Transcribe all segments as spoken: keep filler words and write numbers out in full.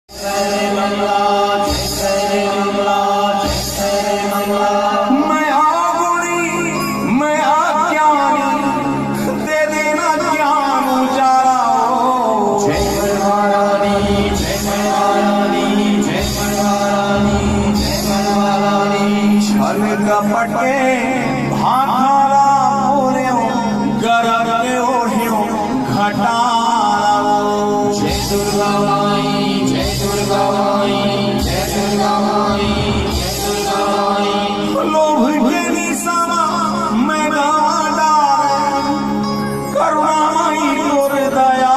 मैं अवगुणी, मैं अज्ञानी, दे देना ज्ञान उजाला। जय मनवा रानी, जय मनवा रानी, जय मनवा रानी, जय मनवा रानी। छल कपट के भाखा ला बोलेंव, गरब के ओढ़ेंव घटा ला। जय दुर्गा माई, जय दुर्गा माई, जय दुर्गा माई, जय दुर्गा माई। लोभ के निशाना मैं गाड़ा, करुणा माई तोर दया।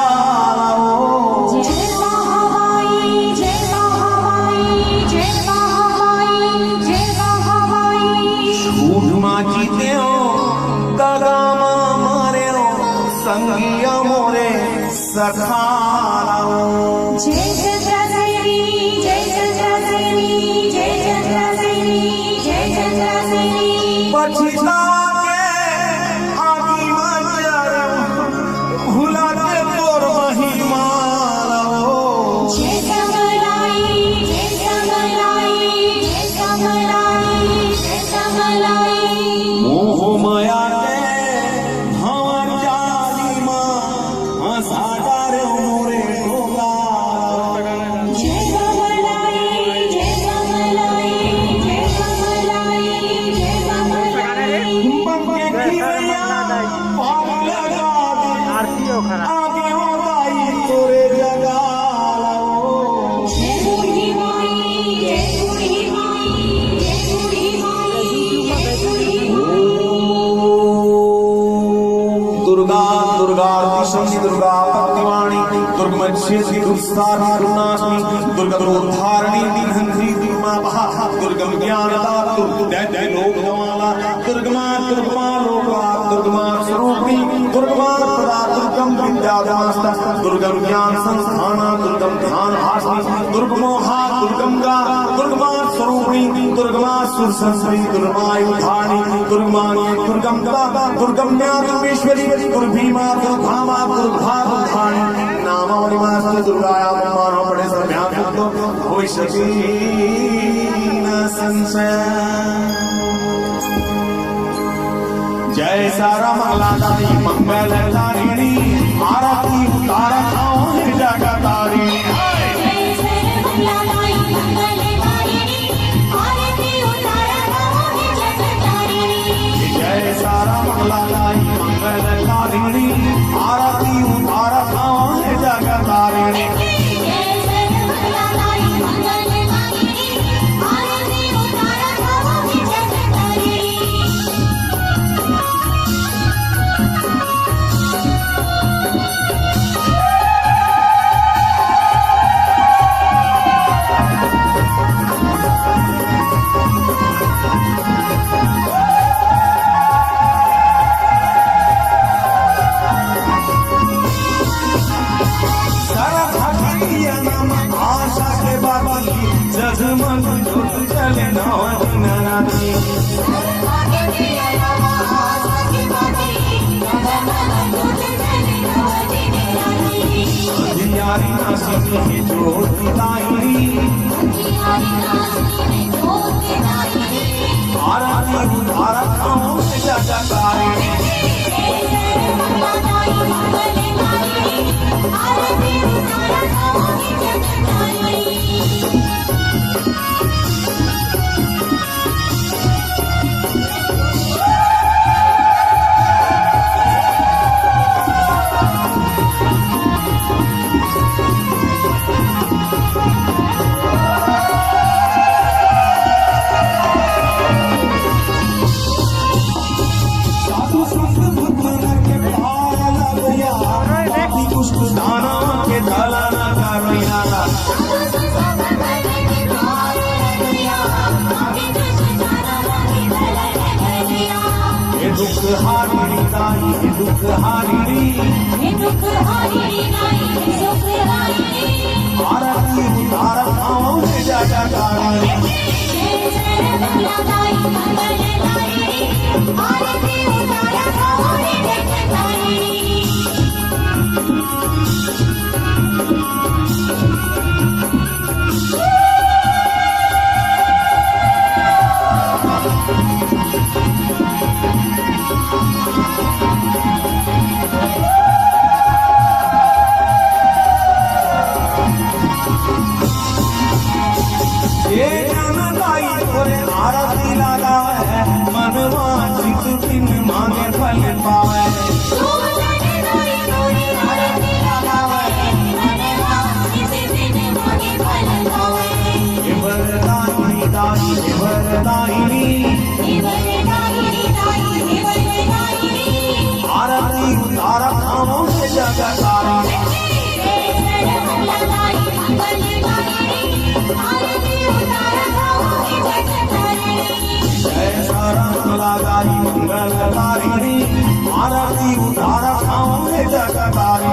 जय महामाई, जय महामाई, जय महामाई, जय महामाई। झूठ मा जीतेंव, दगा मा मरेंव, संगिया मोरे सखा। जय चंद्रसेनी, जय चंद्रसेनी, जय चंद्रसेनी, जय चंद्रसेनी। पछिता के आगी मा जरंव, भुला के तोर महिमा ला। जय समलाई, जय समलाई, जय समलाई, जय समलाई। मोह माया के भंवर जाली मा हंसा डारेंव मोरे डोला। जय समलाई, जय समलाई, जय समलाई, जय समलाई। मन के खिलैया पार लगा दे, आरती हो खड़ा। आगे हो दाई तोरे जगा। जय बूढ़ी माई, जय बूढ़ी माई, जय बूढ़ी माई, जय बूढ़ी माई। दुर्गा, दुर्गा, आरती शक्ति दुर्गा, भक्तिवाणी, दुर्गमक्षेत्री, दुस्तारी, दुर्नाशनी, दुर्गदोषधारिणी, दीनहंत्री, दुर्गमापहा, दुर्गम ज्ञानदा, दुर्ग दैत्य लोक गवाला, दुर्गमा, दुर्गमा लोका, दुर्गमा स्वरूपी, दुर्गमा प्रदा, दुर्गम विद्या मास्ता, दुर्गम ज्ञान संस्थाना, दुर्गम ध्यान आसनी, दुर्गमोहा, दुर्गम का, दुर्गमा स्वरूपी, दुर्गमा सुरसंसरी, दुर्गमा युद्धानी, दुर्गमा दुर्गम का, दुर्गम ज्ञान दुर्गेश्वरी, दुर्भीमा, दुर्भामा, दुर्भा, दुर्धानी, नामा मणिमास्ता दुर्गाया, मानो बड़े सब ध्यान रखो। भविष्यति न संशय। जय सारा मंगला दाई मंगल तारिणी, आरती उतारत हंव हे जगत तारिणी। जय सारा मंगला दाई मंगल तारिणी, आरती उतारत हंव हे जगत तारिणी। जय सारा मंगला दाई मंगल तारिणी, आरती उतारत हंव हे जगत तारिणी। सरधा के दिया मा आशा के बाती, जगमग जोत जले नौ दिन राती। अंधियारी नासी में जोत दाहिनी। आरती उतारत हंव हे जगत तारिणी। साधु संत भक्त के पार लगया, पापी दुष्ट दानव के दलन करया। हे दुख हारिणी दाई, हे दुख हारिणी। हे दुख हारिणी दाई, हे दुख हारिणी। आरती उतारत हंव हे जगत तारिणी। जय जय मंगला दाई मंगल तारिणी। आरती उतारत हंव हे जगत तारिणी। ये जनताई तोरे आरती लगावे, मनवा चित दिन मांगे फल पावे। ये वरदायिनी दाई, ये वरदायिनी। आरती उतारा खामोश जगतारा। जय सारा मंगलदायी मंगलकारिणी, आरती उतारा खामोश जगतारी।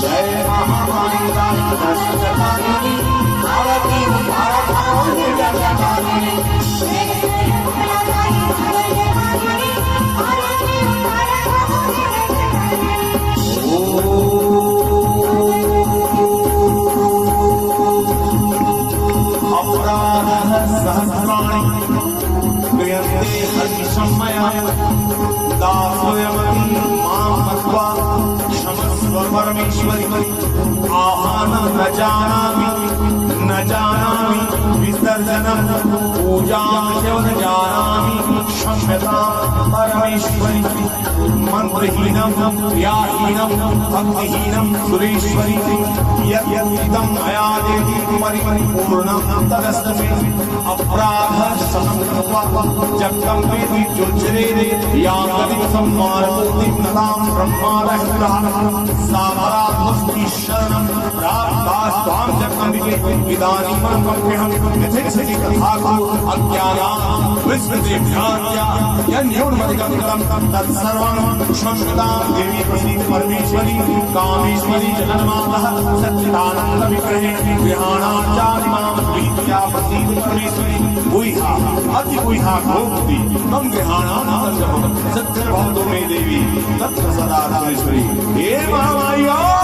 जय महामाई दाई दशरथारिणी, आरती उतारा खामोश जगतारी। अपराधः सहस्राणि क्रियन्ते हर्निशं मया। दासोऽयमपि मां मत्वा क्षमस्व परमेश्वरि। आह्वानं न जानामि, न जानामि विसर्जनम्। पूजां च न जानामि क्षम्यतां परमेश्वरि। मन्त्रहीनं क्रियाहीनं भक्तिहीनं सुरेश्वरि। यद्यदिदं मया देवि परिपूर्णं तदस्तु मे। अपराधः समं कृत्वा जगदम्बेति जुर्जरे। या कलिं सम्मानमूर्तिं नतां ब्रह्मादयः। सापराधो शरणं प्राप्तास्त्वां जगदम्बिके। इदानीमनुकम्प्यहं यथेच्छसि तथा कुरु। अज्ञानां विस्मृतिभ्यां या यन्न्यूनमधिगतं कृतं तत्सर्वं क्षम्यतां देवी प्रसीद परमेश्वरि। कामेश्वरि जगन्मातः सच्चिदानन्दविग्रहे गृहाणां चापि मां प्रीत्या प्रसीद परमेश्वरि। गुह्या अति गुह्या गोप्ति त्वं गृहाणां सद्गमः। सच्चिर्भवतु मे देवी तत्र सदा धनेश्वरी। हे महामाया